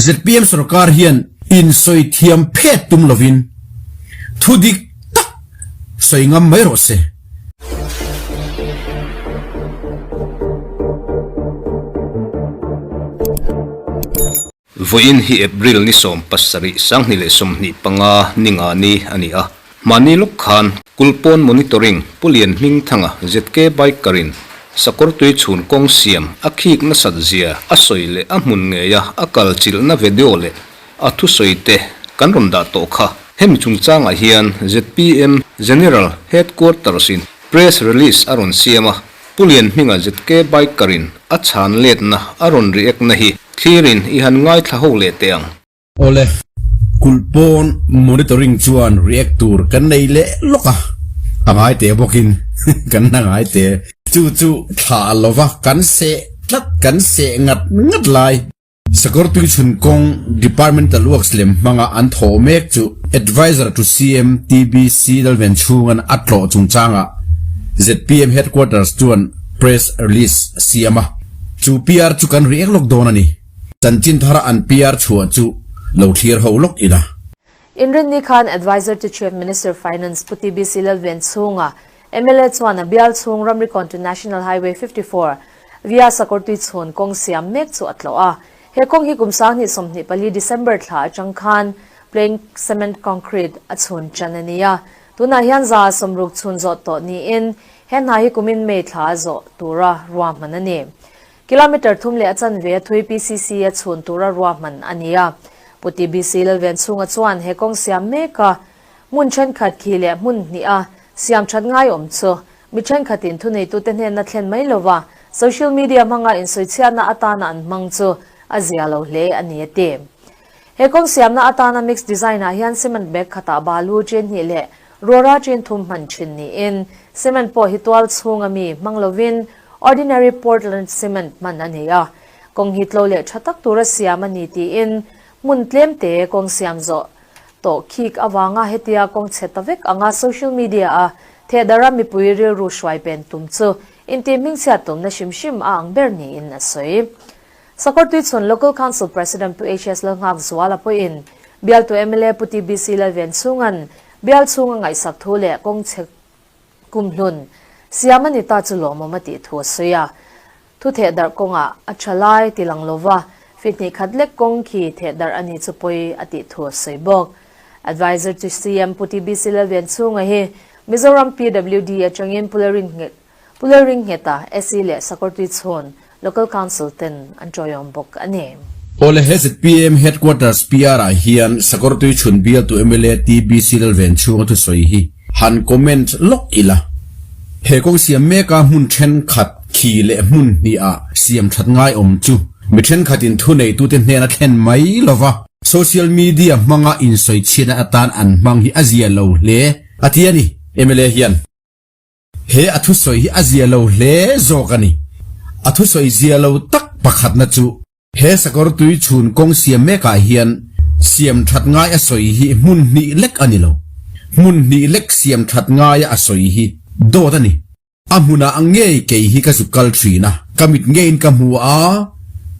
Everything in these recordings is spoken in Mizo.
ZPM sorkar hian insawi thiam phet tum lovin thu dik tak sawi ngam mai rawh se. Vawiin hi April ni 17, 2025 ni nga ni a ni a. Mahni lawk khan Kulhpawn Monitoring Pu Lian Hmingthanga ZK Biker in Sakawr tui chhun kawng siam a khik nasat zia a sawi leh a hmun ngeia a kal chilhna video leh a thusawi te kan rawn dah tawh kha. Hemi chungchangah hian zpm General Headquarters in Press Release a rawn siam a, Pu Lian Hminga ZK Biker in a chhan letna a rawn react na hi thlirin i han ngaithla ho leh teh ang. Awle, kulh pawn monitoring chuan react tur kan nei leh lawk a, a ngai teh bawkin kan la ngai teh. Chu chu thla a lova kan seh tlat kan seh ngat ngat lai. Sakawr tuichhun kawng Departmental Works lem hmanga an thawh mek chu Adviser to CM TBC Lalven chhungan a tlawh chungchangah zpm Headquarters chuan press release a siam a, chu PR chu kan react lawk dawn a ni. Chanchin thara an PR chhuah chu lo thlir ho lawk ila. Inrinni khan Adviser to Chief Minister Finance Pu TBC Lalven chhunga mla chuan a bial chhung Ramrikawn to National Highway 54 via Sakawrtui chhun kawng siam mek chu a tlawh a. He kawng hi kum 2024 December thla atang khan plain cement concrete a chhun tan a ni a. Tunah hian 60% chhun zawh tawh niin he hna hi kumin May thla a zawh tura ruahman a ni. Kilometre thum leh a chanve a thui PCC a chhun tura ruahman a ni a. Pu TBC Lalven chhunga chuan he kawng siam mek a, hmun thenkhat khi leh hmun hnih a siam that ngai awm chu mi thenkhatin thuneitute hnenna thlen mai lova social media hmanga insawichhiatna atana an hmang chu a zia lo hle a ni a ti. He kawng siamna atana mix design ah hian cement bag khatah balu chen hnih leh Ruara chen thum hman thin niin cement pawh hi tual chhunga mi hmang lovin Ordinary Portland cement hman a ni a, kawng hi tlo leh tha tak tura siam a ni tiin hmun tlem te kawng siam zawh tawh khik avanga hetia kawng chhe ta vek anga social media a thehdara mipui rilru hruai pen tum chu intih hmingchhiat tumna hrim hrim a ang ber niin a sawi. Sakawrtui chhun Local Council President Pu HS Lalnghakzuala pawhin bialtu mla Pu TBC Lalven chhunga'n bial chhunga ngaihsak thu leh kawng chhe Kumhlun, siam a ni ta chu lawmawm a tih thu a sawi a. Thu thehdarh kawngah a tha lai ti lang lova, feet hnih khat lek kawng khi thehdarh a ni chu pawi a tih thu a sawi bawk. Adviser chu CM Pu TBC Lalvenchhunga hi Mizoram PWD atangin Pu Lalring Ngheta, SE leh Sakawrtui chhun Local Council ten an tawiawm bawk a ni. Awle he zpm Headquarters PR ah hian Sakawrtui chhun bialtu mla TBC Lalvenchhunga thusawi hi han comment lawk ila. He kawng siam meka hmun thenkhat khi leh hmun hnih ah siam that ngai awm chu mi thenkhatin thuneitute hnena thlen mai lova social media hmanga insawichhiatna atan an hmang hi a zia lo hle a ti a ni mla hian. He a thusawi hi a zia lo hle zawk a ni. A thusawi zia lo tak pakhatna chu he sakawr tui chhun kawng siam mekah hian siam that ngai a sawi hi hmun hnih lek a ni lo. Hmun hnih lek siam that ngaia a sawi hi dawt a ni. A hmunah ngei kei hi ka zuk kal thin a, ka mit ngeiin ka hmu a,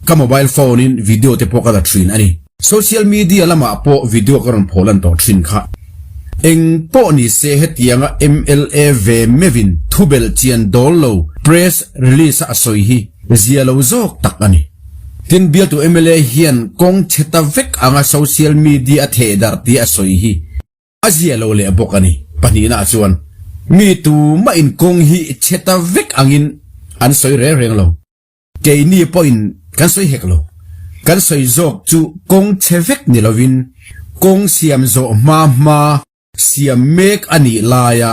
ka mobile phone in video te pawh ka la thin a ni. Social media lamah pawh video ka rawn pholan tawh thin kha. Eng pawh ni se hetianga mla ve meuhin thubelh chian dawl lo press release a a sawi hi zia lo zawk tak a ni. Tin bialtu mla hian kawng chhe ta vek anga social media a theh darh tia a sawi hi a zia lo leh bawk a ni. Pahnihna ah chuan mi tumah in kawng hi chhe ta vek angin an sawi reng reng lo. Keini pawhin kan sawi hek lo. Kan sawi zawk chu kawng chhe vek ni lovin kawng siam zawh hma hma siam mek a nih laia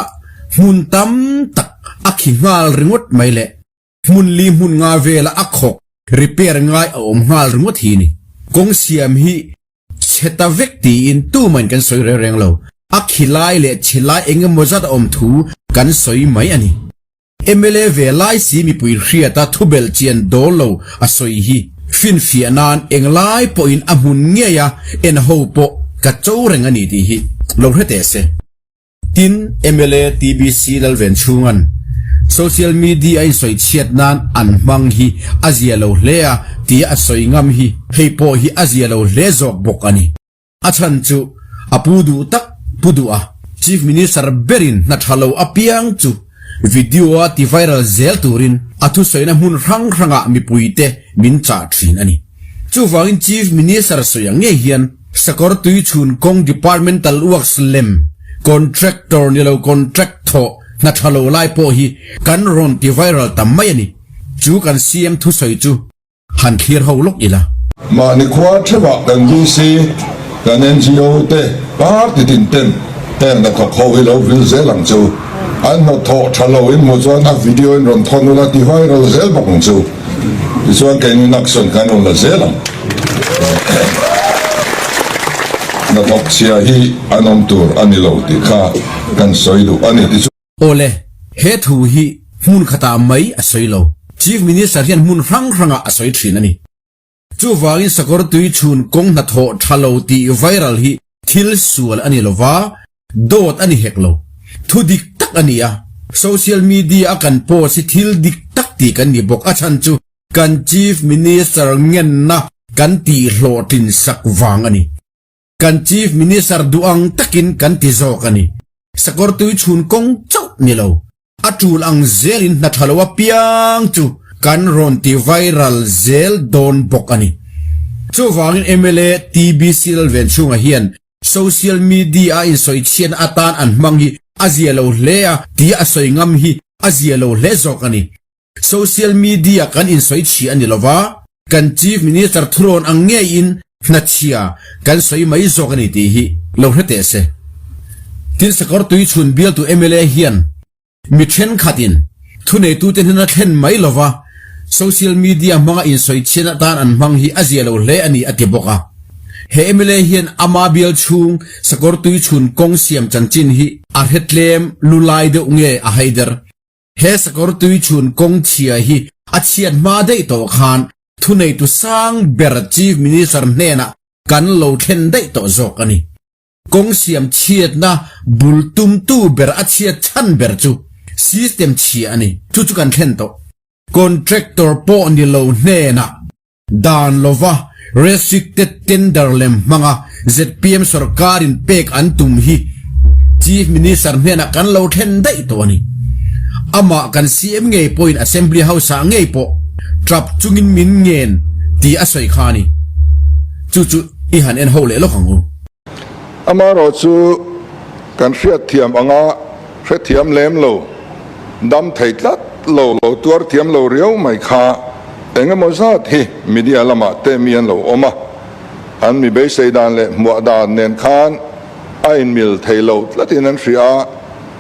hmun tam tak a khi nghal ringawt mai leh hmun li hmun nga vela a khawk repair ngai a awm nghal ringawt hi ni. Kawng siam hi chhe ta vek tiin tumahin kan sawi reng reng lo. A khi lai leh chhe lai eng emaw zat a awm thu kan sawi mai a ni. Mla ve lai si mipui hriata thubelh chian dawl lo a sawi hi finfiah nan englai pawhin a hmun ngei a en ho pawh ka cho reng a ni tih hi lo hre teh se. Tin, mla TBC Lalven chhunga'n Social media a insawi chhiat nan an hmang hi a zia lo hle a tia a sawi ngam hi hei pawh hi a zia lo hle zawk bawk a ni. A chhan chu a pu duh tak pu duh a, Chief Minister berin hna tha lo apiang chu video a ti viral zel turin a thusawina hmun hrang hrangah mipuite min chah thin a ni. Chuvangin Chief Minister sawi ang ngei hian Sakawr Tuichhun kawng Departmental Works lem Contractor ni lo contract thawh hna tha lo lai pawh hi kan rawn ti viral ta mai a ni. Chu kan CM thusawi chu han thlir ho lawk ila. Mahni khua theuhah kan VC, kan NGO te party tin ten heng hnathawk ho hi lo vil zel ang chu. An hnathawh tha lo in hmuh chuan a video in rawn thawn ula ti viral zel bawk ang chu. Tichuan keini action kan rawn la zel ang. Hnathawk chhia hi an awm tur a ni lo tih kha kan sawi duh a ni. Tichuan. Awle, he thu hi hmun khatah mai a sawi lo. Chief Minister hian hmun hrang hrangah a sawi thin a ni. Chuvangin sakawr tui chhun kawng hnathawh tha lo tih viral hi thil sual a ni lo va, dawt a ni hek lo. Thu dik tak a ni a, social media a kan post hi thil dik tak tih kan ni bawk. A chhan chu kan Chief Minister ngenna kan tihhlawhtlin sak vang a ni. Kan Chief Minister duh ang takin kan ti zawk a ni. Sakawr tui chhun kawng chauh ni lo. A tul ang zelin hna tha lo apiang chu kan rawn ti viral zel dawn bawk a ni. Chuvangin mla TBC Lalvenchhunga hian social media a insawi chhiatna atan an hmang hi a zia lo hle a tia a sawi ngam hi a zia lo hle zawk a ni. Social media kan insawi chhia a ni lova, kan Chief Minister thurawn ang ngeiin hnachhia kan sawi mai zawk a ni tih hi lo hre teh se. Tin Sakawr Tuichhun bialtu mla hian mi thenkhatin thuneitute hnena thlen mai lova social media hmanga insawi chhian atan an hmang hi a zia lo hle a ni a ti bawk a. He mla hian ama bial chhung Sakawr Tuichhun kawng siam chanchin hi a hre tlem lulai deuh nge a haider. He sakawr tui chhun kawng chhia hi a chhiat hma daih tawh khan thuneitu sang ber Chief Minister hnenah kan lo thlen daih tawh zawk a ni. Kawng siam chhiatna bul tumtu ber a chhiat chhan ber chu system chhia a ni. Chu chu kan thlen tawh. Contractor pawh ni lo hnenah Dan lova restricted tender lem hmanga zpm sorkarin pek an tum hi Chief Minister hnenah kan lo thlen daih tawh a ni. Amah kan CM ngei pawhin Assembly House-ah ngei pawh tap chungin min ngen tih a sawi kha a ni. Chu chu i han en ho leh lawk ang u. Amaherawhchu kan hriatthiam anga hrethiam lem lo, dam thei tlat lo, lo tuar thiam lo riau mai kha Eng emaw zat hi media lamah te mi an lo awm a, an mi beisei dan leh hmuah dan nen khan a inmil thei lo tlatin an hria a,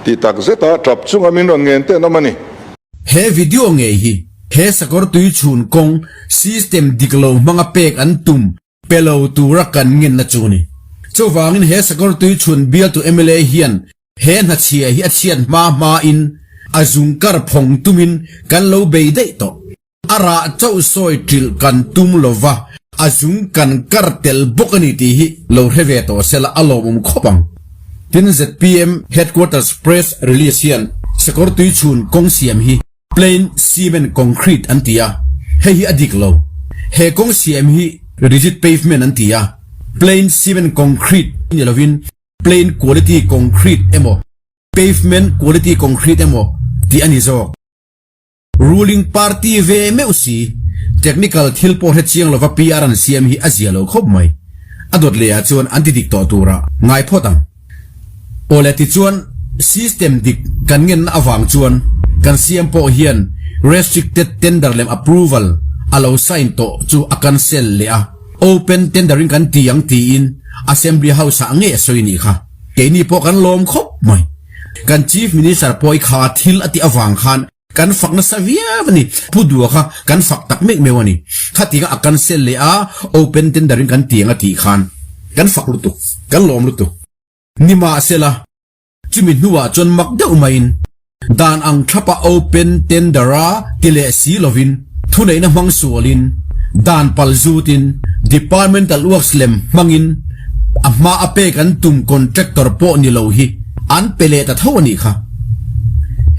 ti tak zeta tap chunga min rawn ngen te an awm a ni. He video ngei hi he sakawr tui chhun kawng system dik lo hmanga pek an tum pe lo tura kan ngenna chu a ni. Chuvangin he sakawr tui chhun bialtu mla hian He hnachhia hi a chhiat hma hmain a zung kar phawng tumin kan lo bei daih tawh. A rah chauh sawi ṭilh kan tum lo va, a zung kan kar tel bawk a ni tih hi lo hre ve tawh sela a lawmawm khawp ang. Tin zpm Headquarters Press Release hian Sakawr Tuichhun kawng siam hi Plain Cement Concrete an ti a, hei hi a dik lo. He kawng siam hi Rigid Pavement an ti a, Plain Cement Concrete ni lovin Plain quality concrete emaw pavement quality concrete emaw tih a ni zawk. Ruling party ve meuh si, technical thil pawh hre chiang lova PR an siam hi a zia lo khawp mai. A dawt leh ah chuan an ti dik tawh turah ngai phawt ang. Awle tichuan system dik kan ngenna avang chuan kan siam pawh hian restricted tender lem approval a lo sign tawh chu a cancel leh a. Open tendering kan ti ang tiin Assembly House ah ngei a sawi nih kha. Keini pawh kan lawm khawp mai. Kan Chief Minister pawh i kha thil a tih avang khan kan fak nasa viau a ni. Pu Dua kha kan fak tak mek meuh a ni. Khatinga a cancel leh a open tendering kan ti ang a tih khan kan fak lutuk, kan lawm lutuk. Nimahsela. Chumi hnuah chuan mak deuh maiin dan ang thlapa open tender a ti leh si lovin thuneihna hmang sualin dan pal zutin departmental works lem hmangin a hma a pek an tum contractor pawh ni lo hi an pe leh ta tho a nih kha.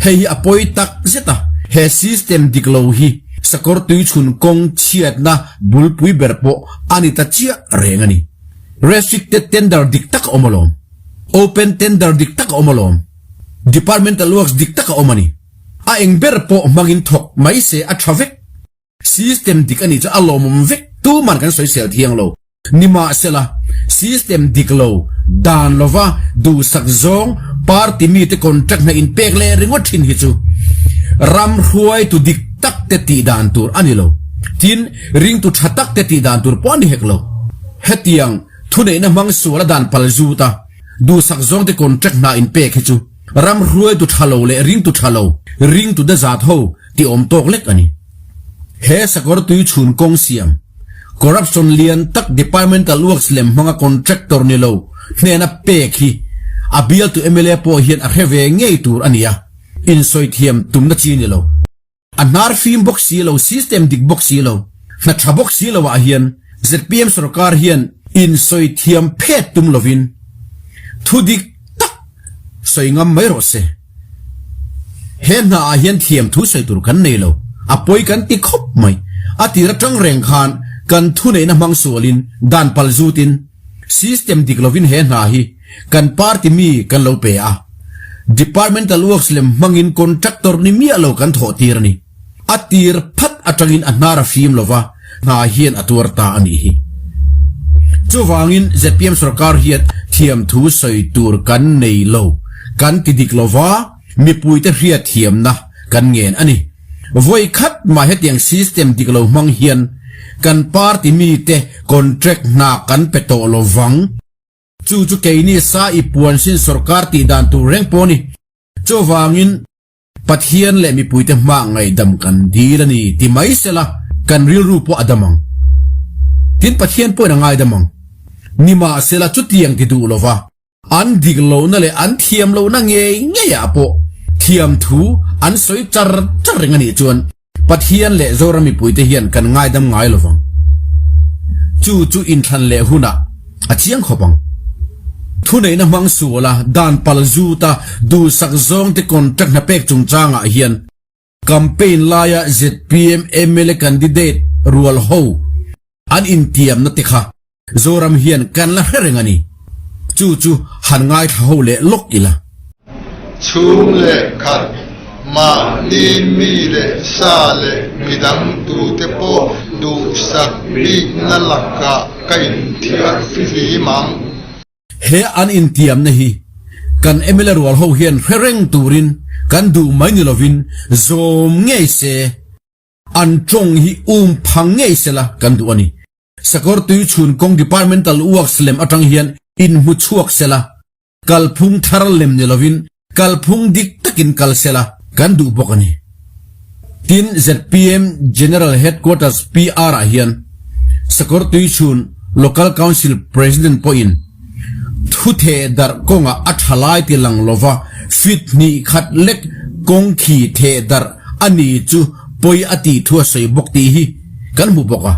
Hei hi a pawi tak zet a, he system dik lo hi sakawr tuichhun kawng chhiatna bulpui ber pawh a ni ta chiah reng a ni. Restricted tender dik tak a awm alawm. Open tender dik tak a awm alawm. Departmental works dik tak a awm a ni. A eng ber pawh hmangin thawk mai se a tha vek. System dik a nih chu a lawmawm vek tuman kan sawisel thiang lo. Nimahsela, system dik lo, dan lova duhsak zawng party mite contract hna inpek leh ringawt thin hi chu ram hruaitu dik tak te tih dan tur a ni lo. Tin, ringtu tha tak te tih dan tur pawh a ni hek lo. Hetiang thuneihna hmang suala dan pal zut a, duhsak zawngte contract hna inpek hi chu ram hruaitu tha lo leh ringtu tha lo, ringtu dazat ho ti awm tawk lek a ni. He sakawr tui chhun kawng siam, corruption lian tak departmental works lem hmanga contractor ni lo hnena pek hi a bialtu mla pawh hian a hre ve ngei tur a ni a, insawi thiam tumna chi ni lo. A hnar fim bawk si lo, system dik bawk si lo, hna tha bawk si lo ah hian zpm sorkar hian insawi thiam phet tum lovin thu dik tak sawi ngam mai rawh se. He hna ah hian thiam thu sawi tur kan nei lo, a pawi kan ti khawp mai. A tir atang reng khan kan thuneihna hmang sualin dan pal zutin system dik lovin he hna hi kan party mi kan lo pe a. Departmental works lem hmangin contractor ni miah lo kan thawh tir a ni. A tir phat atangin a hnar a fim lova, hna hian a tuar ta a nih hi. Chuvangin zpm sorkar hian thiam thu sawi tur kan nei lo, kan ti dik lova, mipuite hriatthiamna kan ngen a ni. Vawi khat mah hetiang system dik lo hmang hian kan party mite contract hna kan pe tawh lovang. Chu chu keini sa i puansin sorkar tih dan tur reng pawh a ni. Chuvangin. Pathian leh mipuite hma ngaihdam kan dil a ni ti mai sela kan rilru pawh a dam ang. Tin, Pathian pawhin a ngaidam ang. Nimahsela chutiang ti duh lova an dik lohna leh an thiam lohna ngei ngeiah pawh thiam thu an sawi char char reng a nih chuan Pathian leh Zoram mipuite hian kan ngaidam ngai lovang. Chu chu inthlan leh hunah a chiang khawp ang. Thuneihna hmang suala dan pal zuta duhsak zawngte contract hna pek chungchangah hian campaign laia zpm mla candidate rual ho an intiamna te kha Zoram hian kan la hre reng a ni. Chu chu han ngaithla ho leh lawk ila. Chhung leh khat, mahni mi leh sa leh midang tute pawh duhsak bikna lakah ka inthiar fihlim ang. He an intiamna hi kan mla rual ho hian hre reng turin kan duh mai ni lovin zawm ngei se, an tawng hi um phang ngei sela kan duh a ni. Sakawr tui chhun kawng departmental works lem atang hian inhmu chhuak sela, kalphung thar lem ni lovin kalphung dik takin kal sela kan duh bawk a ni. Tin, zpm General Headquarters PR ah hian Sakawr tui chhun Local Council President pawhin Thu theh darh kawngah a tha lai ti lang lova fit hnih khat lek kawng khi theh darh a ni chu pawi a tih thu a sawi bawk tih hi kan hmu bawk a.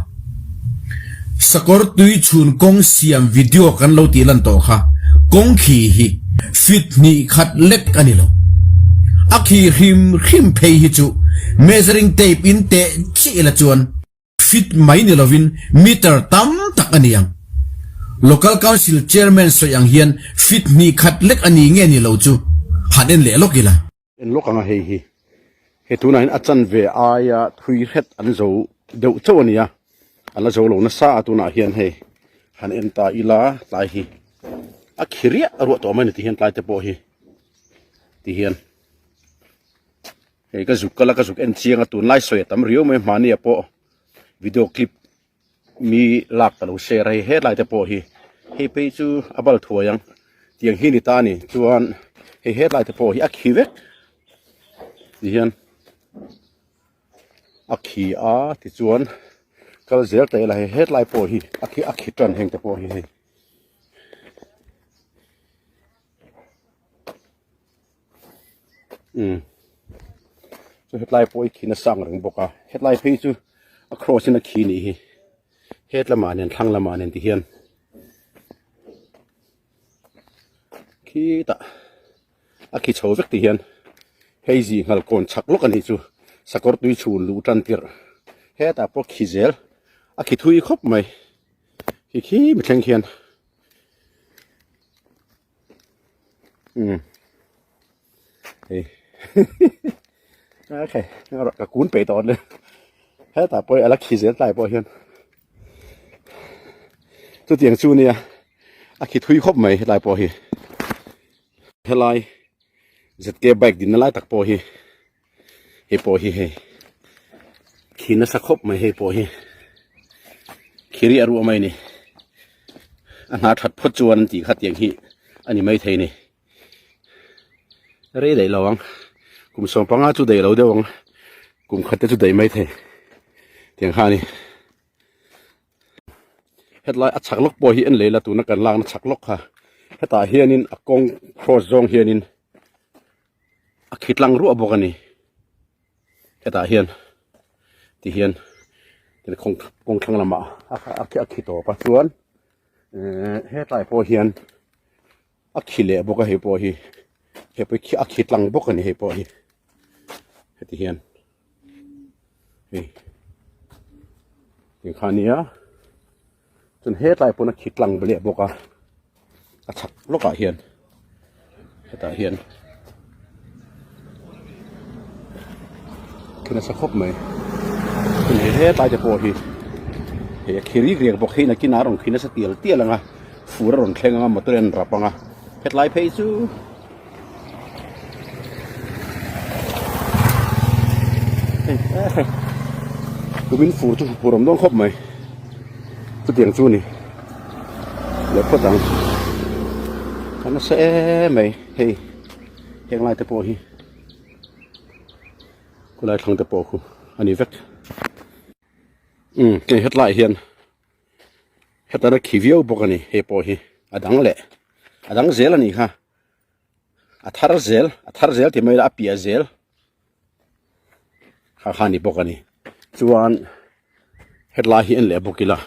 Sakawr tui chhun kawng siam video kan lo tih lan tawh kha kawng khi hi fit hnih khat lek a ni lo. A khi hrim hrim phei hi chu measuring tape in teh chiah ila chuan Fit mai ni lovin meter tam tak a ni ang. Local Council Chairman sawi ang hian fit hnih khat lek a ni nge ni lo chu han en leh lawk ila. En lawk ang a hei hi. Hei tunah hian a chanve aia thui hret an zo deuh chauh a ni a, an la zo lo nasa a tunah hian hei han en ta ila tlai hi a khi riah ruah tawh mai a ni ti hian tlai te pawh hi ti hian. Hei ka zuk kal a ka zuk en chiang a tunlai sawi a tam riau mai hmani ah pawh video clip mi lak ka lo share a hei hetlai te pawh hi hei phei chu a bal thuai ang tiang hi ni ta a ni chuan hei hetlai te pawh hi a khi vek ti hian a khi a tichuan kal zel ta ila hei hetlai pawh hi a khi a khi tan heng te pawh hi hei. Umm chu hetlai pawh hi khi nasa ang reng bawk a hetlai phei chu a cross in a khi nih hi het lamah nen thlang lamah nen ti hian khitah a khi chho vek ti hian. Hei zi nghal kawn chak lawk a nih chu sakawr tui chhun luh tan tirh hetah pawh khi zel a khi thui khawp mai khi khi mi thleng khian umm hei okay ka kun peih tawh le hetah pawh a la khi zel tlai pawh hian chutiang chu nia a khi thui khawp mai hetlai pawh hi helai ZK bike dinna lai tak pawh hi hei pawh hi hei khi nasa khawp mai hei pawh hi khiri a ruah mai ni a hna that phawt chuan an tih kha tiang hi a ni mai thei ni rei daih lo ang kum 15 chu daih lo deuh ang kum khat te chu daih mai thei tiang kha a ni. Hetlai a chhak lawk pawh hi en leh ila tuna kan lakna chhak lawk kha hetah hianin a kawng cross zawng hianin a khi tlang ruah bawk a ni hetah hian ti hian kawng thlang lamah a khi tawp a chuan eh hetlai pawh hian a khi leh bawk a hei pawh hi hei pawh hi a khi tlang bawk a ni hei pawh hi heti hian. Hei kha nia chuan hetlai pawn a khi tlang leh bawk a a chhak lawkah hian hetah hian khi nasa khawp mai chuan hei hetlai te pawh hi hei a khi rik riak bawk hei nakin a rawn khi nasa tial tial ang a fur a rawn thleng ang a motor in rap ang a hetlai phei chu. Kumin fur chu fur awm dawn khawp mai chutiang chu a ni leh phawt ang a nasa em mai hei heng lai te pawh hi khulai thlang te pawh khu a ni vek umm hei hetlaiah hian hetana khi viau bawk a ni hei pawh hi a dang leh a dang zel a nih kha. A thar zel a thar zel tih mai ila a piah zel kha kha a ni bawk a ni chuan hetlai hi en leh bawk ila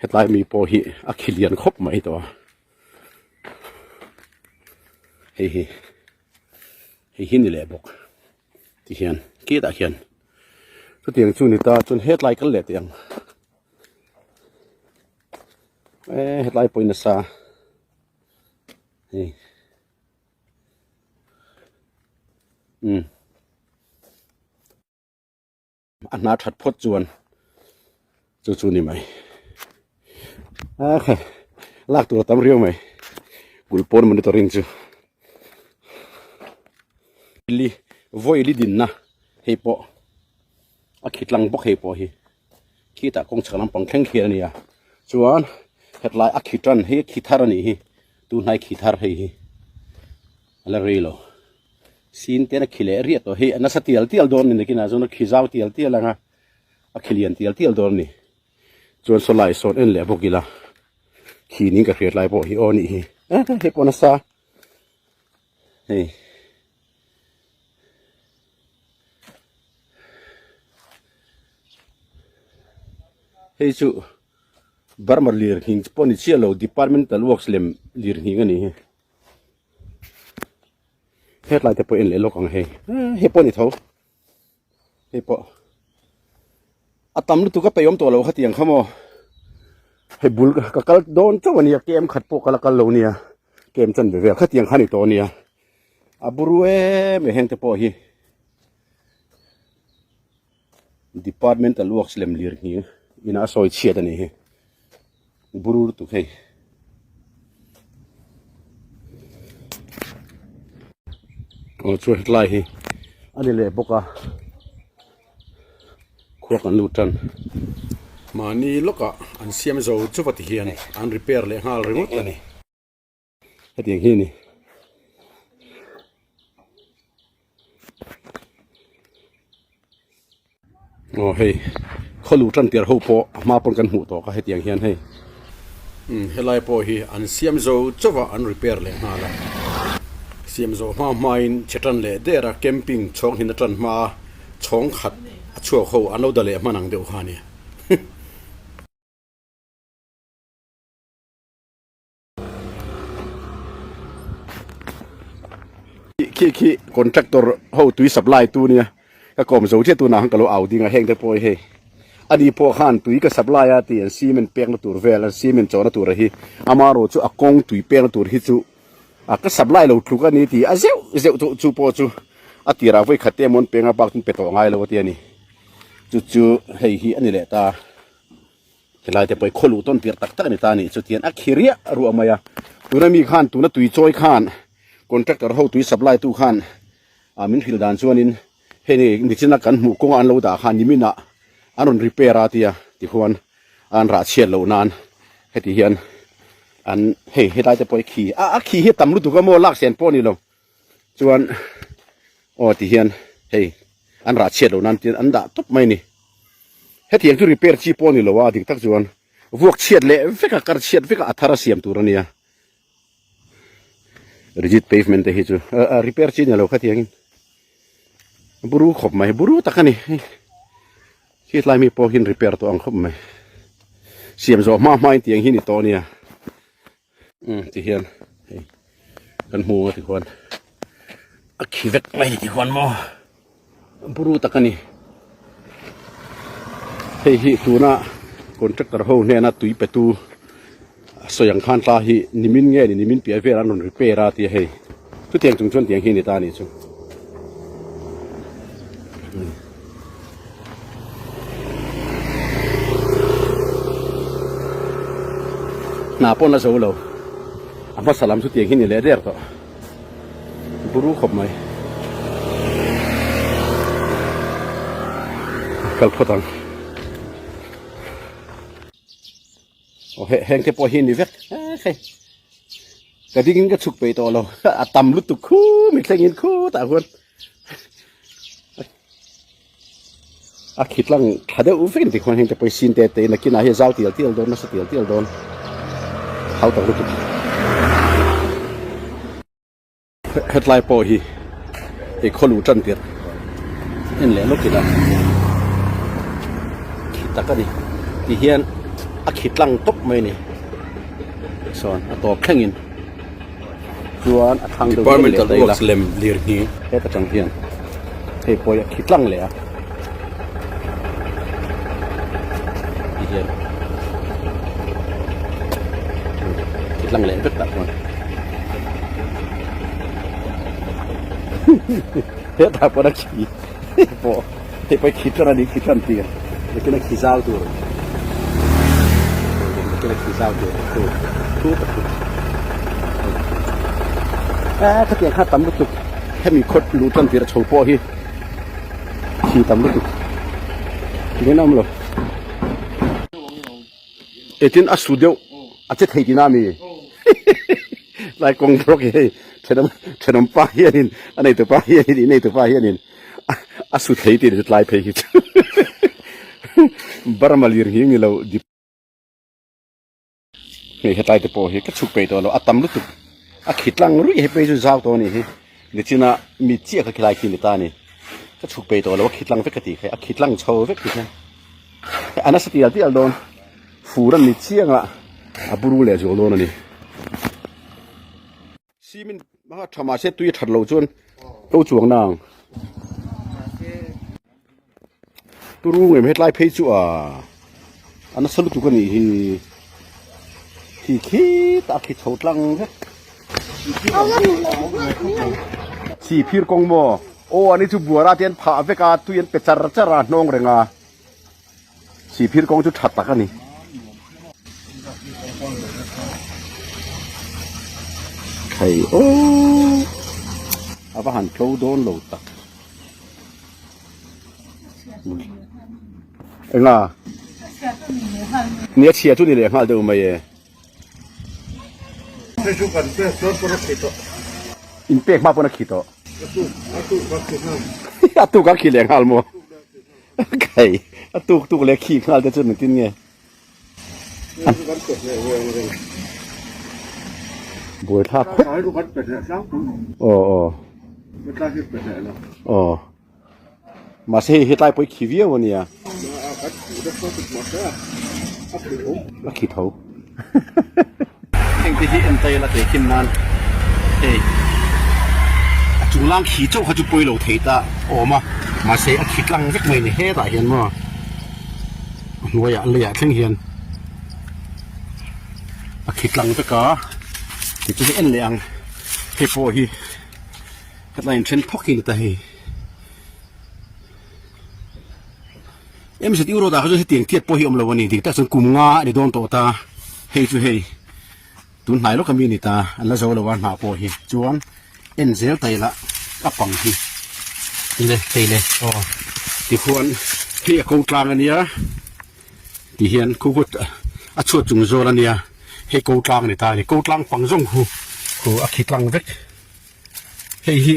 hetlai mi pawh hi a khi lian khawp mai tawh a hei hi hei hi ni leh bawk ti hian khi tah hian chutiang chu ni ta chuan hetlai kal leh teh ang eh hetlai pawhin nasa. Hei umm a hna that phawt chuan chu chu ni mai a kha lak tur a tam riau mai kulh pawn monitoring chu li vawi li dinna hei pawh a khi tlang bawk hei pawh hi. Khitah kawng chhak lampang thleng khian a ni a chuan hetlai a khi tan hi khi thar a nih hi tunhnai khi thar hei hi a la rei lo sin te a khi leh riah tawh hi a nasa tial tial dawn a ni nakinah chuan a khi zau tial tial ang a a khi lian tial tial dawn a ni chuan saw lai sawn en leh bawk ila khi ning ka hriat lai pawh hi aw a nih hi hei pawh nasa hei. Hei chu Burma lir nghing pawh ni chiah lo departmental works lem lir nghing a ni hi hetlai te pawh en leh lawk ang hei hei pawh a ni tho hei pawh a tam lutuk a peihawm tawh lo khatiang kha maw hei bul ka kal dawn chauh a nia kem khat pawh ka la kal lo nia kem chanve vel khatiang kha a ni tawh a nia a buru em em heng te pawh hi. Departmental works lem lir nghing ina a sawi chhiat a nih hi buru lutuk hei aw chuan hetlai hi a ni leh bawk a khua kan lut tan mahni lawkah an siam zo chuva ti hian an repair leh nghal ringawt a ni. Hetiang hi a ni. Aw hei khaw luh tan tir ho pawh a hma pawn kan hmuh tawh kha hetiang hian hei. Umm helai pawh hi an siam zo chauh a an repair leh nghal a. Siam zawh hma hmain che tan leh der a camping chhawng hin atan hma a chhawng khat a chhuak ho an lo da leh hman ang deuh kha a nia. Khi khi contractor ho tui supply tu nia ka kawm zo chiah tunah khan ka lo au ding a heng te pawh hi hei ani pawh khan tui ka supply a tih an cement pekna tur vel an cement chawhna tur a hi amaherawh chu a kawng tui pekna tur hi chu a ka supply lo tluk a ni tih a zeuh zeuh chu chu pawh chu a tirah vawi khat te emaw an peng a bak chu an pe tawh ngai lo a ti a ni chu chu hei hi a ni leh ta. Helai te pawh hi khaw luh tawn tir tak tak a ni ta a nih chu tian a khi riah ruah mai a. Tuna mi khan tuna tui chawi khan contractor ho tui supply tu khan ah min hrilh dan chuanin hei ni nichina kan hmuh kawnga an lo dah khan nimin ah an rawn repair a tia tichuan an rah chhiat loh nan heti hian an hei helai te pawh hi khi a a khi hi a tam lutuk a maw lak sen pawh a ni lo chuan aw ti hian hei an rah chhiat loh nan tian an dah tawp mai a ni. Hetiang chu repair chi pawh a ni lo a, dik tak chuan vuak chhiat leh vek a, kar chhiat vek a, a thar a siam tur a nia. Rigid pavement te hi chu repair chi a ni lo khatiangin buru khawp mai, buru tak a ni. Khi tlai mi pawh hian repair tawh ang khawp mai. Siam zawh hma hmain tiang hi ni tawh a nia. Umm ti hian hei kan hmu ang a ti khuan a khi vek mai ni ti khuan maw buru tak a ni hei hi tuna contractor ho hnena tui pe tu a sawi ang khan tla hi nimin nge ni nimin piah vel an rawn repair a tia hei chutiang chung chuan tiang hi a ni ta a nih chu. Hna pawh la zo lo a hmasa lam chu tiang hi ni leh der tawh buru khawp mai kal phawt ang aw he heng te pawh hi ni vek hei ka ding in ka chhuk peih tawh lo a tam lutuk khu mi thleng in khutah khuan. A khi tlang tha deuh vek ni tikhuan heng te pawh hi sin te te in a kinah hian zau tial tial dawn nasa tial tial dawn hau tak lutuk. Hetlai pawh hi hei khaw luh tan tirh en leh lawk ila khi tak a ni ti hian a khi tlang tawp mai a ni sawn a tawp thlengin. Chuan a thlang deuh hian leh ta ila heta tang hian hei pawh hi a khi tlang leh a ti hian khi tlang leh vek tah chuan hetah pawh a khi hei pawh hei pawh hi khi tlang a ni khi tlang tir lekin a khi zau tur lekin a khi zau tur thu thu tak chu a khatiang kha tam lutuk hemi khawt luh tan tir a chho pawh hi khi tam lutuk eng awm lo e tin a su deuh a che thei tina mi lai kawng bawk hi hei thenawm thenawm pa hianin a neitu pa hianin in neitu pa hianin a su thei tih chu tlai phei hi chu Burma lir hi ni lo dip hei hetlai te pawh hi ka chhuk peih tawh lo a tam lutuk a khi tlang ruih hei phei chu zau tawh a nih hi nichina mi chiah kha khilai khi ni ta a ni ka chhuk peih tawh lo a khi tlang vek ka tih kha a khi tlang chho vek ti hian a nasa tial tial dawn fur a ni chiang a a buru leh zual dawn a ni. Cement hmanga tha mahse tui a that loh chuan to chuang na ang. Turu ngem hetlai phei chu a a nasa lutuk a nih hi. Khi khi tak khi chho tlang vek. Chhi phir kawng maw? Aw ani chu buara te an phah vek a tui an pe char char a hnawng reng a. Sihphir kawng chu tha tak a ni. Thei aw a va han tlo dawn lo tak. Enga nia chhia chu ni leh nghal deuh mai e. In pek hma pawn a khi tawh. A tuk a khi leh nghal maw. Kai a tuk tuk leh khi nghal te chuan engtin nge buai thlak khawp aw aw aw mahse hei hetlai pawh hi khi viau ania a khi tho heng te hi en tail a teh khin nan hei a chunglang khi chauh kha chu pawi lo thei ta awm a, mahse a khi tlang vek mai a ni hetah hian maw a hnuaiah leiah thleng hian a khi tlang vek a, tichuan en leh ang hei pawh hi hetlai in then phawk hi a ni ta hei. MZU road ah kha chuan hetiang tiat pawh hi awm lo a ni dik tak chuan kum nga a ni dawn tawh ta hei chu hei tun hnai lawk ami a ni ta an la zo lo a hnah pawh hi chuan en zel ta ila a pang hi le hei le aw tikhuan hei a ko tlang a nia ti hian khu khu a chhuat chung zawl a nia hei ko tlang a ni ta a ni ko tlang pang zawng khu khu a khi tlang vek hei hi.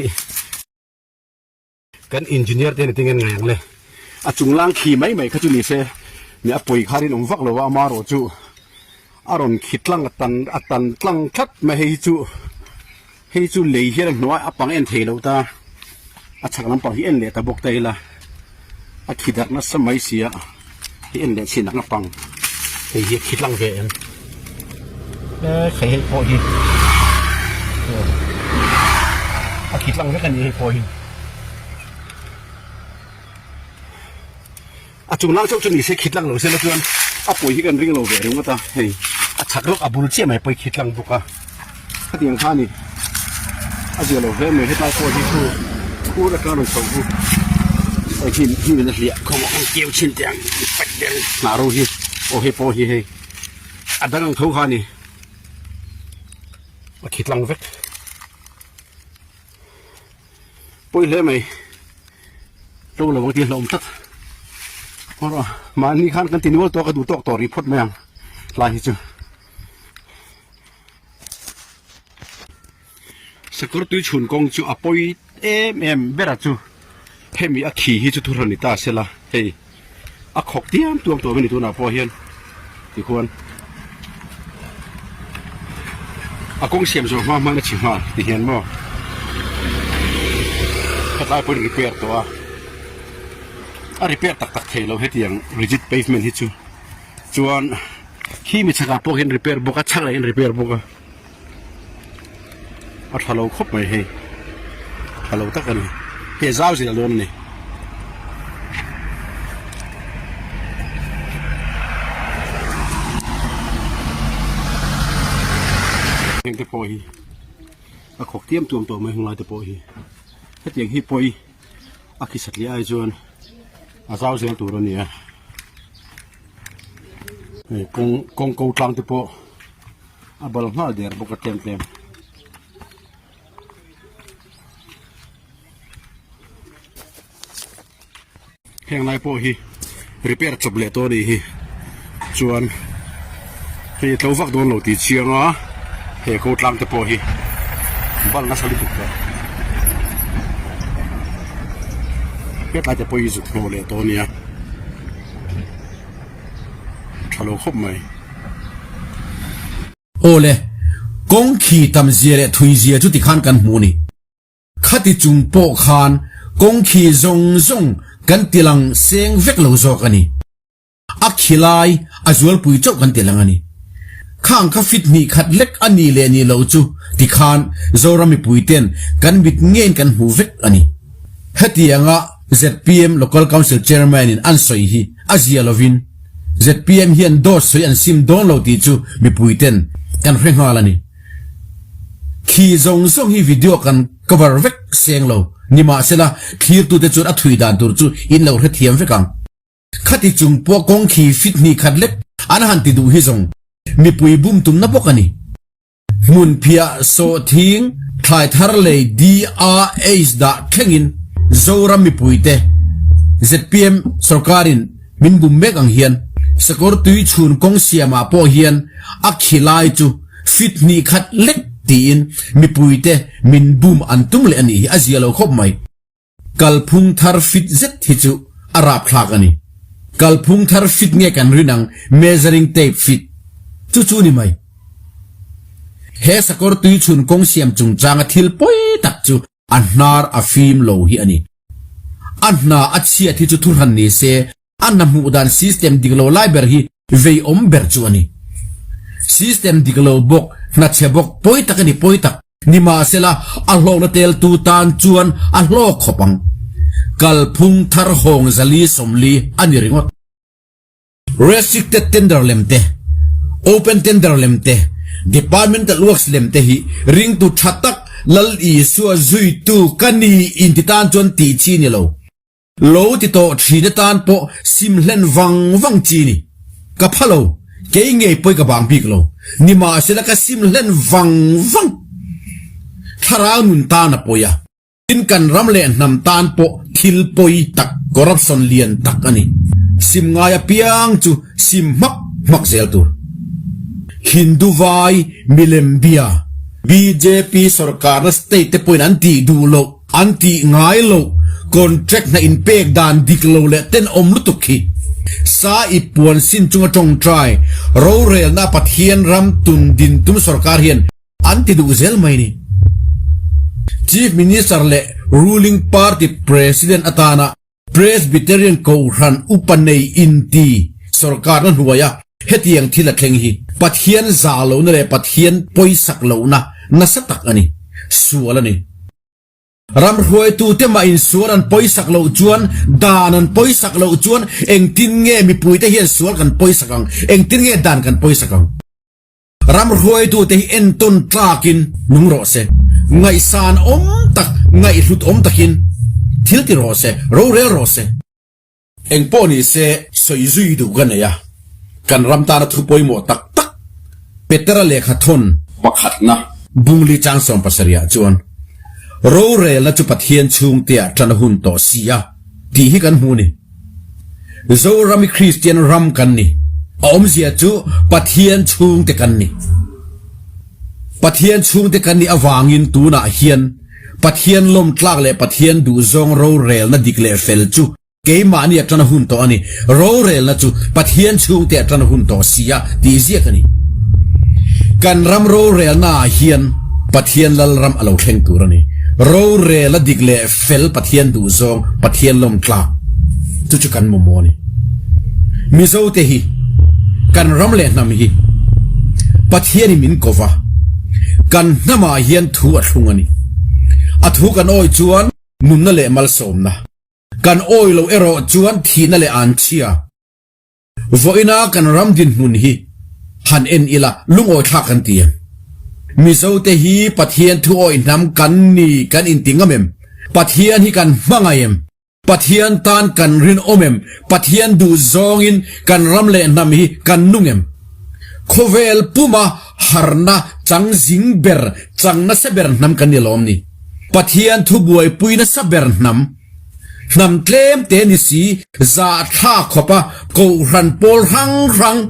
Kan engineer te ni tinge ngai ang le. A chunglang khi mai mai kha chu ni se mi a pawi kha rinawm vak lo a amarawh chu a rawn khi tlang a tan a tan tlang tlat mai hei hi chu hei chu lei hian a hnuai a pang en thei lo ta a chhak lampang hi en leh ta bawk ta ila a khi darh nasa mai sia hi en leh chin ang a pang hei hi a khi tlang ve em e khai hei pawh hi a khi tlang vek a ni hei pawh hi a chung lang chauh chu ni se khi tlang lo se la chuan a pawi hi kan ring lo ve ringawt a hei a chhak lawk a bul chiah mai pawi khi tlang bawk a. Khatiang kha a ni. A zia lo hle mai hetlai pawh hi khu khur atanga rawn chho khu hei khi hi min a hliah khawm a keu chhin teh ang paih ber hnah ro hi aw hei pawh hi hei a dang ang tho kha a ni a khi tlang vek pawi hle mai tlo lo ang tih a hlauhawm tlat mahni khan kan ti nual tawk a duh tawk tawh rih phawt mai ang tlai hi chu. Sakawr tui chhun kawng chu a pawi em em ber a chu hemi a khi hi chu thu hran ni ta se la hei a khawk tiam tuam tuam a ni tunah pawh hian tikhuan a kawng siam zawh hma hma in a chhi nghal ti hian maw hetlai pawhin repair tawh a a repair tak tak thei lo hetiang rigid pavement hi chu chuan. Khi mi chhakah pawh hian repair bawk a chhak leh in repair bawk a a tha lo khawp mai hei tha lo tak a ni hei zau zel dawn a ni. Heng te pawh hi a khawk tiam tuam tawh mai hunlai te pawh hi hetiang hi pawi a khi satliah ai chuan a zau zel tur a ni a. Hei kawng kawng ko tlang te pawh a bal nghal der bawk a tlem tlem. Heng lai pawh hi repair chawp leh tawh a nih hi chuan hei a tlo vak dawn lo tih chiang a he ko tlang te pawh hi bal nasa lutuk tawh hetlai te pawh hi zuk hnawh leh tawh a nia. Tha lo khawp mai. Aw le, kawng khi tam zia leh thui zia chu tikhan kan hmu ni. Khati chung pawh khan kawng khi zawng zawng kan tilang seng vek lo zawk a ni. A khi lai a zualpui chauh kan tilang a ni. Khang kha fit hnih khat lek a nih leh nih loh chu tikhan Zoram mipuiten kan mit ngeiin kan hmu vek a ni. Hetianga zpm Local Council Chairman in an sawi hi a zia lovin zpm hian dawt sawi an sim dawn lo tih chu mipuiten kan hre nghal a ni. Khi zawng zawng hi video kan cover vek seng lo nimahsela thlirtute chuan a thui dan tur chu in lo hrethiam vek ang. Khati chung pawh kawng khi fit hnih khat lek an han ti duh hi zawng mipui bum tumna bawk a ni. Hmunphiah sawhthing thlai thar lei DRH dah thlengin Zoram mipuite zpm sorkarin min bum mek ang hian sakawr tui chhun kawng siamah pawh hian a khi lai chu fit hnih khat lek tiin mipuite min bum an tum leh a nih hi a zia lo khawp mai. Kalphung thar fit zet hi chu a rapthlak a ni. Kalphung thar fit nge kan rin ang measuring tape fit chu chu ni mai. He sakawr tui chhun kawng siam chungchanga thil pawi tak chu a hnar a fim lo hi a ni. A hna a chhiat hi chu thuhran ni se A hna hmuh dan system dik lo lai ber hi veiawm ber chu a ni. System dik lo bawk, hna chhe bawk, pawi tak a ni pawi tak. Nimahsela, a hlawkna teltu tan chuan a hlawk khawp ang. Kalphung thar hawng 440 a ni ringawt. Restricted tender lem te, open tender lem te, departmental works lem te hi ringtu tha tak Lal Isua zuitu ka ni inti tan chuan tih chi ni lo. Lo ti tawh thin atan pawh sim hlen vang vang chi ni. Ka pha lo, kei ngei pawi ka bang bik lo. Nimahsela ka sim hlen vang vang. Thlarau nun tan a pawi a. Tin kan ram leh hnam tan pawh thil pawi tak, corruption lian tak a ni. Sim ngai apiang chu sim hmak hmak zel tur. Hindu vai milem bia, bjp sorkarna state te pawhin an tih duh loh. An tih ngai loh, contract hna inpek dan dik lo leh tenawm lutuk hi. Sa i puan sin chunga tawngtai, rorelna Pathian ram tun din tum sorkar hian an ti duh zel mai ni. Chief Minister leh ruling party President atana Presbyterian Kohhran upa nei inti sorkarna hnuaia hetiang thil a thleng hi Pathian zah lohna leh Pathian pawisak lohna nasa tak a ni, sual a ni. Ram hruaitute mah insual an pawisak loh chuan, dan an pawisak loh chuan engtin nge mipuite hian sual kan pawisak ang, engtin nge dan kan pawisak ang? Ram hruaitute hi entawn tlakin nung rawh se, ngaihsan awm tak, ngaihhlut awm takin thil ti rawh se, rorel rawh se. Eng pawh ni se sawi zui duh ka nei a, kan ram tana thu pawimawh tak tak Petera lehkha thawn pakhatna Bungli chang 70 ah chuan rorelna chu Pathian chhungteah tan a hun tawh si a tih hi kan hmu ni. Zoram hi Kristian ram kan ni. A awmzia chu Pathian chhungte kan ni. Pathian chhungte kan nih avangin tunah hian Pathian lawmtlak leh Pathian duhzawng rorelna dik leh fel chu keimahni a tan a hun tawh a ni. Rorelna chu Pathian chhungte a tan a hun tawh si a tih ziak a ni. Kan ram rorelna ah hian Pathian Lalram a lo thleng tur a ni. Rorelna dik leh fel Pathian duh zawng, Pathian lawm tlak chu chu kan mamawh a ni. Mizo te hi kan ram leh hnam hi Pathian in min ko va, kan hnam ah hian thu a thlung a ni. A thu kan awi chuan nunna leh malsawmna, kan awi loh erawh chuan thihna leh anchhia. Vawiina kan ram dinhmun hi han en ila lungawi thlak kan ti em? Mizote hi Pathian thuawi hnam kan ni kan inti ngam em? Pathian hi kan hmangaih em? Pathian tan kan rinawm em? Pathian duh zawngin kan ram leh hnam hi kan nung em? Khawvel puma harna chang zing ber, chang nasa ber hnam kan ni lawm ni? Pathian thubuaipui nasa ber hnam. Hnam tlem te ni si, zah thla khawp a Kohhran pawl hrang hrang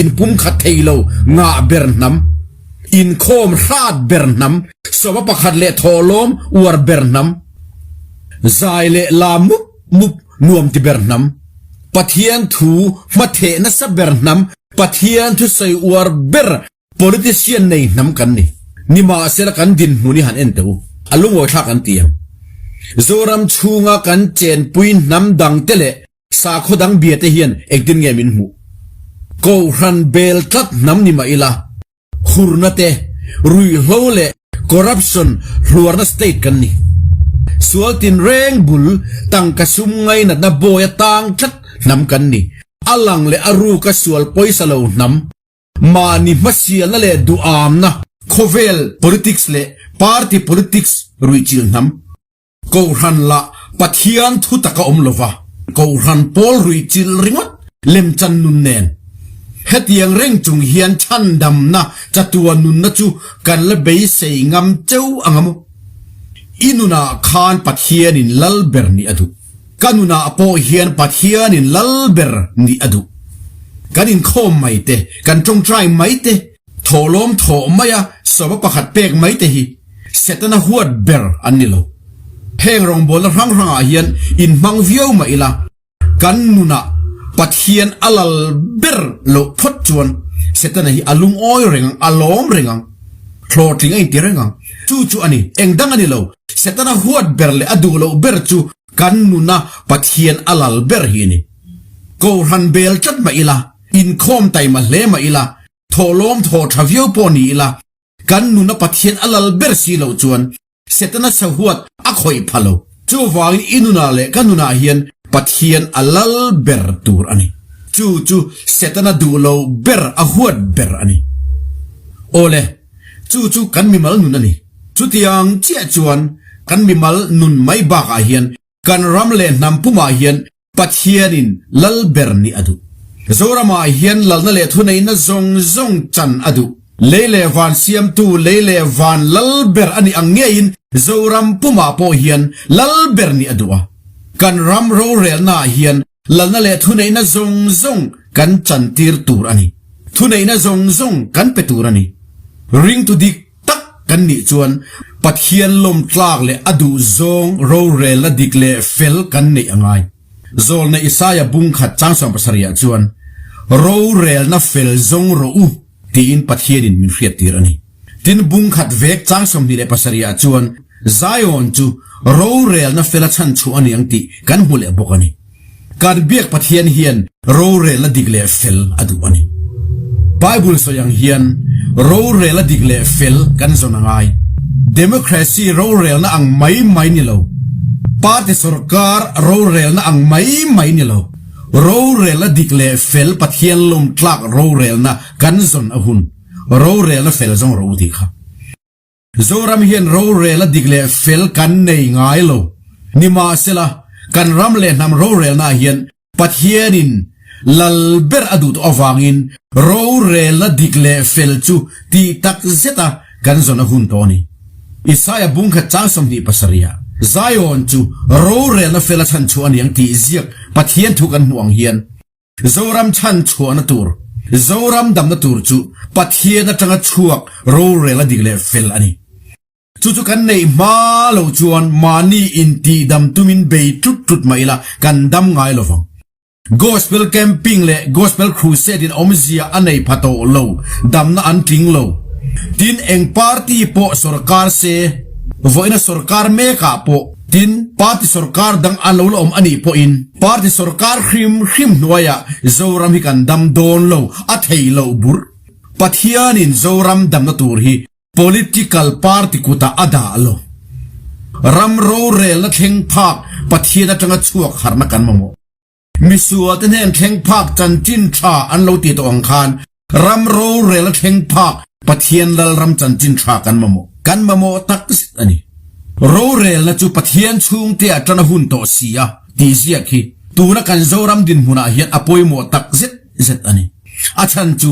inpumkhat thei lo ngah ber hnam, inkhawm hrat ber hnam, sawma pakhat leh thawhlawm uar ber hnam, zai leh la mup mup nuam ti ber hnam, Pathian thu hmatheh nasa ber hnam, Pathian thusawi uar ber Politician nei hnam kan ni. Nimahsela kan dinhmun hi han en teh u. A lungawithlak an ti em? Zoram chhunga kan chenpui hnam dangte leh sakhaw dang biate hian engtin nge min hmuh? Kohhran bel tlat hnam ni mah ila, hurna te, ruihhlo leh corruption hluarna state kan ni. Sual tinreng bul tangka sum ngainatna bawi a tang tlat hnam kan ni. A lang leh a ruka sual pawisa lo hnam. Mahni hmasialna leh duhamna khawvel politics leh party politics ruihchilh hnam. Kohhran lah Pathian thu taka awm lova Kohhran pawl ruihchilh ringawt lemchan nun nen. Hetiang reng chung hian chhandamna chatuan nunna chu kan la beisei ngam cheu ang a maw? I nunah khan Pathianin lal ber nih a duh. Ka nunah pawh hian Pathianin lal ber nih a duh. Kan inkhawm mai te, kan tawngtai mai te, thawhlawm thawh maia sawma pakhat pek mai te hi Setana huat ber an ni lo. Heng rawngbawlna hrang hrangah hian inhmang viau mah ila, kan nunah Pathian a lal ber loh phawt chuan Setana hi a lungawi reng ang, a lawm reng ang, hlawhtling a inti reng ang. Chu chu a ni, eng dang a ni lo. Setana huat ber leh a duh loh ber chu kan nuna Pathian a lal ber hi a ni. Kohhran bel tlat mah ila, inkhawm taima hle mah ila, thawhlawm thaw tha viau pawh ni ila, Kan nuna Pathian a lal ber si loh chuan Setana sahuat a khawih pha lo. Chuvangin i nunah leh ka nunah hian Pathian a lal ber tur a ni. Chu chu Setana duh lo ber a huat ber a ni. Awle, chu chu kan mimal nun a ni. Chutiang chiah chuan kan mimal nun mai bakah hian kan ram leh hnam pumah hian Pathianin lal ber nih a duh. Zoramah hian lalna leh thuneihna zawng zawng chan a duh. Lei leh van siamtu, lei leh van lal ber a nih ang ngeiin Zoram pumah pawh hian lal ber nih a duh a. Kan ram rorelnaah hian lalna leh thuneihna zawng zawng kan chantir tur a ni. Thuneihna zawng zawng kan pe tur a ni. Ringtu dik tak kan nih chuan Pathian lawmtlak leh a duhzawng rorelna dik leh fel kan neih a ngai. Zawlna Isaia bung khat chang 70 ah chuan, Rorelna fel zawng rawh u tiin Pathianin min hriattir a ni. Tin, bung khat vek chang 27 ah chuan Zion chu rorelna fela chhan chhuah a ni ang tih kan hmu leh bawk a ni. Kan biak Pathian hian rorelna dik leh fel a duh a ni. Bible sawi ang hian rorelna dik leh fel kan zawn a ngai. Democracy rorelna ang mai mai ni lo, party sorkar rorelna ang mai mai ni lo, rorelna dik leh fel Pathian lawmtlak rorelna kan zawn a hun. Rorelna fel zawng rawh u tih kha. Zoram hian rorel a dik leh fel kan nei ngai lo. Nimahsela, kan ram leh hnam rorelnaah hian Pathianin lal ber a duh tawh avangin rorelna dik leh fel chu tih tak zeta kan zawn a hun tawh a ni. Isaia bungkhat chang 27 ah Zion chu rorelna fel a chhan chhuah a ni ang tih ziak Pathian thu kan hmuh ang hian Zoram chhan chhuahna tur, Zoram damna tur chu Pathian atanga chhuak rorel a dik leh fel a ni. Chu chu kan neih hma lo chuan mahni intihdam tumin bei tlut tlut mah ila kan dam ngai lo vang. Gospel Camping leh Gospel Crusade in awmzia a nei pha tawh lo, damna an tling lo. Tin, eng party pawh sorkar se, vawiina sorkar mekah pawh, Tin, party sorkar dang a lo la awm a nih pawhin party sorkar hrim hrim hnuaiah Zoram hi kan dam dawn lo, a thei loh burh. Pathianin Zoram damna tur hi political party kutah a dah lo. Ram rorelna thleng phak Pathian atanga chhuak harhna kan mamawh. Misual te hnen thleng phak chanchin tha an lo ti tawh ang khan ram rorel a thleng phak Pathian Lalram chanchin tha kan mamawh. Kan mamawh tak zet a ni. Rorelna chu Pathian chhungte ah tan a hun tawh si a tih ziak hi tuna kan Zoram dinhmunah hian a pawimawh tak zet zet a ni. A chhan chu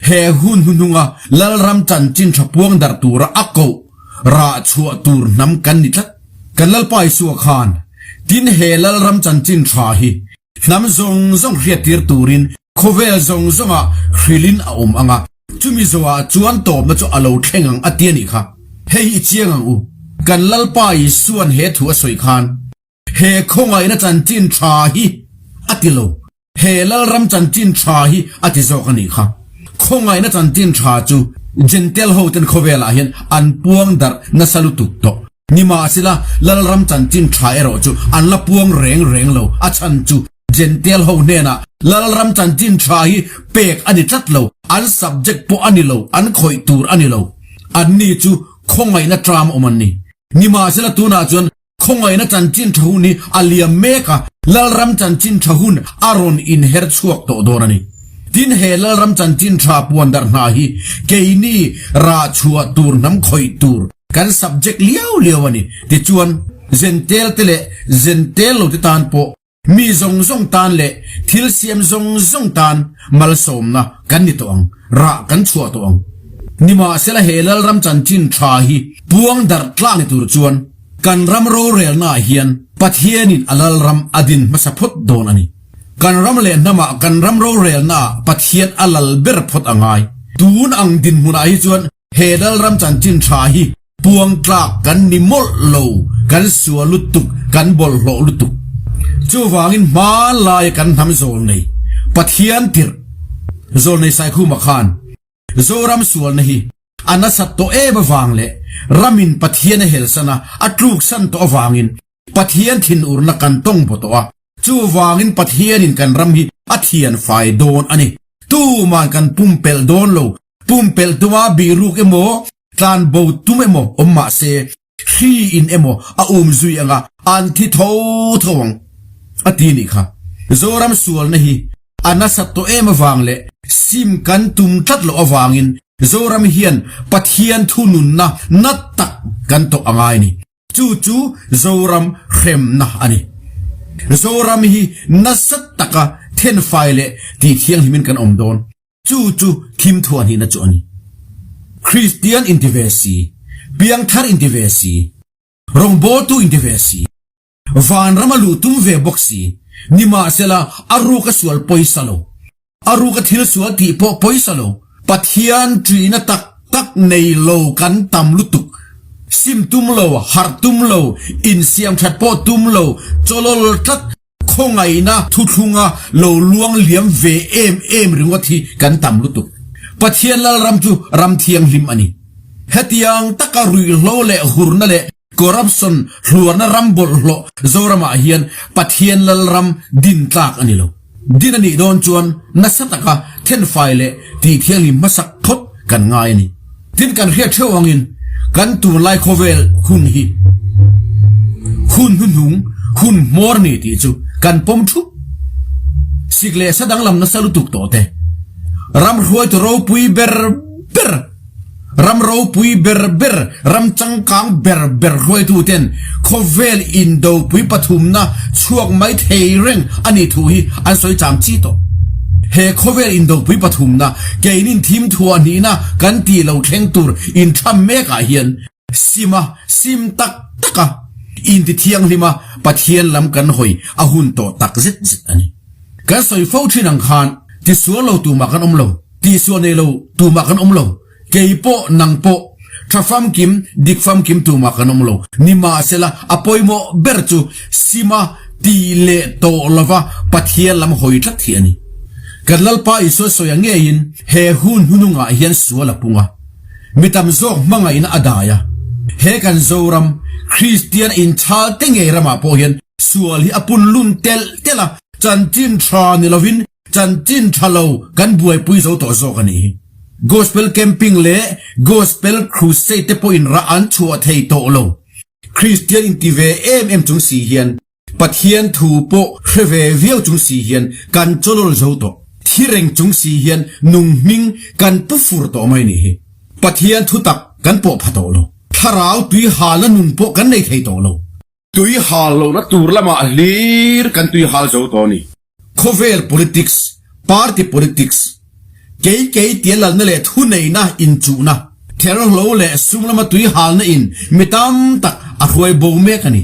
He hun hnuhnunga Lalram chanchin tha puang darh tura a koh rah chhuah tur hnam kan ni tlat. Kan Lalpa Isua khan, Tin he Lalram chanchin tha hi hnam zawng zawng hriattir turin khawvel zawng zawngah hrilhin a awm ang a, chumi zawhah chuan tawpna chu a lo thleng ang a ti a nih kha. Hei hi i chiang ang u. Kan Lalpa Isua'n he thu a sawi khan, He khawngaihna chanchin tha hi a ti lo. He Lalram chanchin tha hi a ti zawk a nih kha. Khawngaihna chanchin tha chu Jentail ho ten khawvelah hian an puang darh nasa lutuk tawh. Nimahsela, Lalram chanchin tha erawh chu an la puang reng reng lo. A chhan chu Jentail ho hnenah Lalram chanchin tha hi pek a ni tlat lo, an subject pawh a ni lo, an khawih tur a ni lo. Anni chu khawngaihna tram awm an ni. Nimahsela tunah chuan Khawngaihna chanchin tha hun hi a liam mek a, Lalram chanchin tha hun a rawn inher chhuak tawh dawn a ni. Tin, he Lalram chanchin tha puan darh hna hi keini rah chhuah tur hnam khawih tur kan subject liau liau a ni. Tichuan, Zentel te leh Zentel lo te tan pawh Mi zawng zawng tan leh thil siam zawng zawng tan malsawmna kan ni tawh ang, rah kan chhuah tawh ang. Nimahsela he Lalram chanchin tha hi puang darh tlak ni tur chuan kan ram rorelnaah hian Pathianin a Lalram a din hmasa phawt dawn a ni. Kan ram leh hnamah kan ram rorelnaah Pathian a lal ber phawt a ngai. Tun ang dinhmunah hi chuan He Lalram chanchin tha hi puang tlak kan ni mawlh lo, kan sual lutuk, kan bawlhhlawh lutuk. Chuvangin hmanlaia kan hnam zawlnei, Pathian tirh, zawlnei Saikhuma khan Zoram sualna hi a nasat tawh em avang leh ramin Pathian a helsan a, a tluksan tawh avangin Pathian thinurna kan tawng baw tawh a, chuvangin Pathianin kan ram hi a thian fai dawn a ni. Tuman kan pumpelh dawn lo, pumpelh tuma bihruk emaw, Tlanbo tum emaw awm mah se, hri in emaw a um zui anga an thi tho tho ang, a ti nih kha. Zoram sualna hi a nasat tawh em avang leh sim kan tum tlat loh avangin Zoram hian Pathian thununna na tak kan tawh a ngai ni. Chu chu Zoram hremna a ni. Zoram hi nasa taka thenfai leh tihthianghlimin kan awm dawn. Chu chu thim thuahnihna chu a ni. Kristian inti ve si, piangthar inti ve si, rawngbawltu inti ve si, vanrama luh tum ve bawk si, nimahsela a ruka sual pawisa lo, a ruka thil sual tih pawh pawisa lo, Pathian ṭihna tak tak nei lo kan tam lutuk, sim tum lo, harh tum lo, insiamṭhat pawh tum lo, chawlawl tlat, Khawngaihna thuthlunga lo luang liam ve em em ringawt hi kan tam lutuk. Pathian Lalram chu ram thianghlim a ni. Hetiang taka ruihhlo leh hurna leh corruption hluarna ram bawlhhlawh Zoramah hian Pathian Lalram din tlak a ni lo. Din a nih dawn chuan nasa taka thenfai leh tihthianghlim hmasak phawt kan ngai a ni. Tin kan hriat theuh angin kan tunlai khawvel hun hi hun hnuhnung, hun hmawr ni tih chu kan pawm thup. Sik leh sa danglam nasa lutuk tawh te, ram hruaitu ropui ber ber, Ram ropui ber ber, ram changkang ber ber hruaituten khawvel indopui pathumna chhuak mai thei reng a nih thu hi an sawi cham chi tawh. He khawvel indopui pathumna keinin thim thuah hnihna kan tih lo thleng tur intham mekah hian sima sim tak taka inti thianghlima Pathian lam kan hawi a hun tawh tak zet zet a ni. Kan sawi fo thin ang khan tisual lo tumah kan awm lo. Tihsuah nei lo tumah kan awm lo, kei pawh nang pawh, tha famkim, dik famkim tumah kan awm lo. Nimahsela, a pawimawh ber chu sima tih leh tawh lova Pathian lam hawi tlat hi a ni. Kan Lalpa Isua sawia ngeiin he hun hnunungah hian sual a pung a, mi tam zawk hmangaihna a dai a. He kan Zoram, Kristian inchhal te ngei ramah pawh hian sual hi a punlun telh telh a, chanchin tha ni lovin Chanchin tha lo kan buaipui zo tawh zawk a nih hi. Gospel Camping leh Gospel Crusade te pawhin rah an chhuah thei tawh lo. Kristian inti ve em em chung si hian, Pathian thu pawh hre ve viau chung si hian kan chawlawl zo tawh. Thi reng chung si hian nung hming kan pu fur tawh mai nih hi. Pathian thu tak kan pawh pha tawh lo. Thlarau tui halna nun pawh kan nei thei tawh lo. Tui hal lohna tur lamah hlir kan tui hal zo tawh a ni. Khawvel politics, party politics, kei kei tia lalna leh thuneihna inchuhna, therhlo leh sum lama tui halna in mi tam tak a hruai bo mek a ni.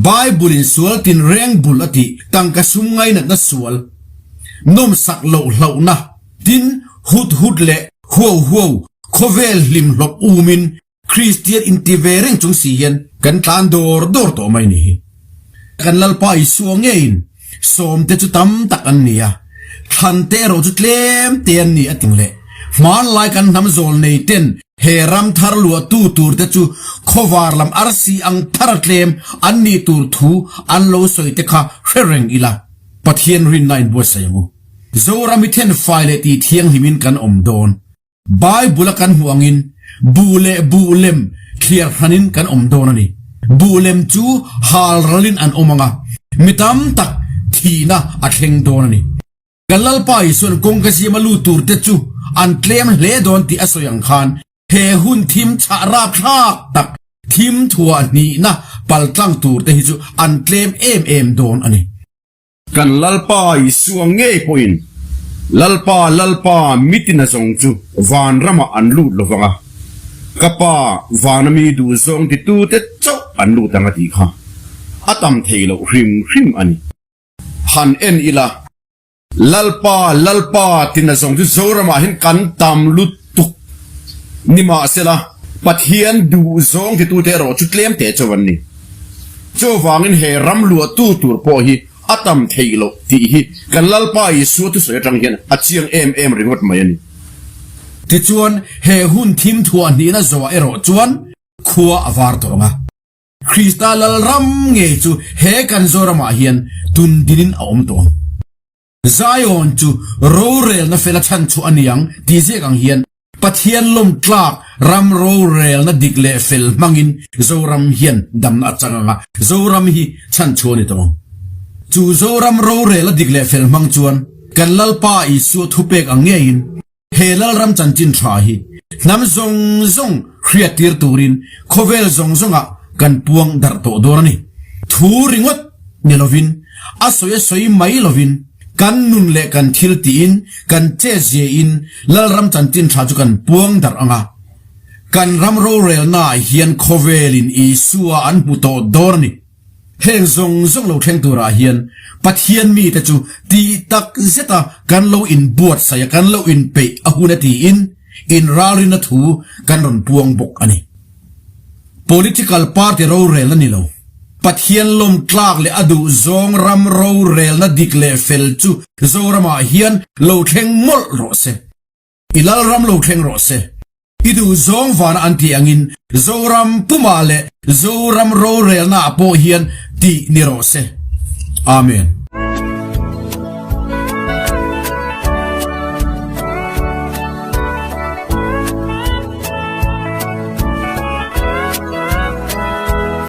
Bible in sual tinreng bul a tih tangka sum ngainatna sual, nawmsak loh hlauhna, tin hut hut leh huau huau khawvel hlimhlawp umin Kristian inti ve reng chung si hian kan tlan dawr dawr tawh mai ni hi. Kan Lalpa Isua ngeiin sawmte chu tam tak an ni a, thlante erawh chu tlem te an ni a ti leh. Hmanlai kan hnam zawl nei ten he ram thar luahtu turte chu khawvar lam arsi ang phar tlem an nih tur thu an lo sawi te kha hre reng ila Pathian rinna inbuatsaih ang u. Zoram hi thenfai leh tih thianghlimin kan awm dawn. Bible-a kan hmuh angin buh leh buh lem thliar hranin kan awm dawn a ni. Buh lem chu hal ralin an awm ang a, mi tam tak thihna a thleng dawn a ni. Kan Lalpa Isua'n kawngka siama lut turte chu an tlem hle dawn tih a sawi ang khan he hun thim chhah rapthlak tak thim thuah hnihna paltlang turte hi chu an tlem em em dawn a ni. Kan Lalpa Isua ngei pawhin, Lalpa, Lalpa, mitin a zawng chu van ramah an lut lo vang a, ka Pa vana mi duhzawng titute chauh an lut ang a tih kha a tam thei loh hrim hrim a ni. Han en ila, Lalpa, Lalpa tina zawng chu Zoramah hian kan tam lutuk. Nimahsela, Pathian duhzawng titute erawh chu tlem teh chauh an ni. Chuvangin he ram luahtu tur pawh hi a tam theih loh tih hi kan Lalpa Isua thusawi atang hian a chiang em em ringawt mai a ni. Tichuan, he hun thim thuah hnihna zawhah erawh chuan khua a var tawh ang a. Krista Lalram ngei chu he kan Zoramah hian tundinin a awm tawh ang. Zion chu rorelna fela chhan chhuah a ni ang tih ziak ang hian Pathian lawm tlak. Ram rorelna dik leh fel hmangin Zoram hian damna a chang ang a, Zoram hi chhanchhuah a ni tawh ang. Chu Zoram rorelna dik leh fel hmang chuan kan Lalpa Isua thupek ang ngeiin he Lalram chanchin tha hi hnam zawng zawng hriattir turin khawvel zawng zawngah kan puang darh tawh dawn a ni. Thu ringawt ni lovin, a sawi a sawi mai lovin, Kan nun leh kan thil tiin kan chetziain Lalram chanchin tha chu kan puang darh ang a. Kan ram rorelnaah hian khawvelin Isua an hmu tawh dawn a ni. Heng zawng zawng lo thleng turah hian Pathian mite chu tih tak zeta kan lo inbuatsaih a, kan lo inpeih a hun a tiin inralrinna thu kan rawn puang bawk a ni. Political party rorelna ni lo. Pathian lawm tlak leh a duh zawng ram rorelna dik leh fel chu Zoramah hian lo thleng mawlh rawh se. I Lalram lo thleng rawh se. I duh zawng vana an tih angin Zoram pumah leh Zoram rorelnaah pawh hian tih ni rawh se. Amen.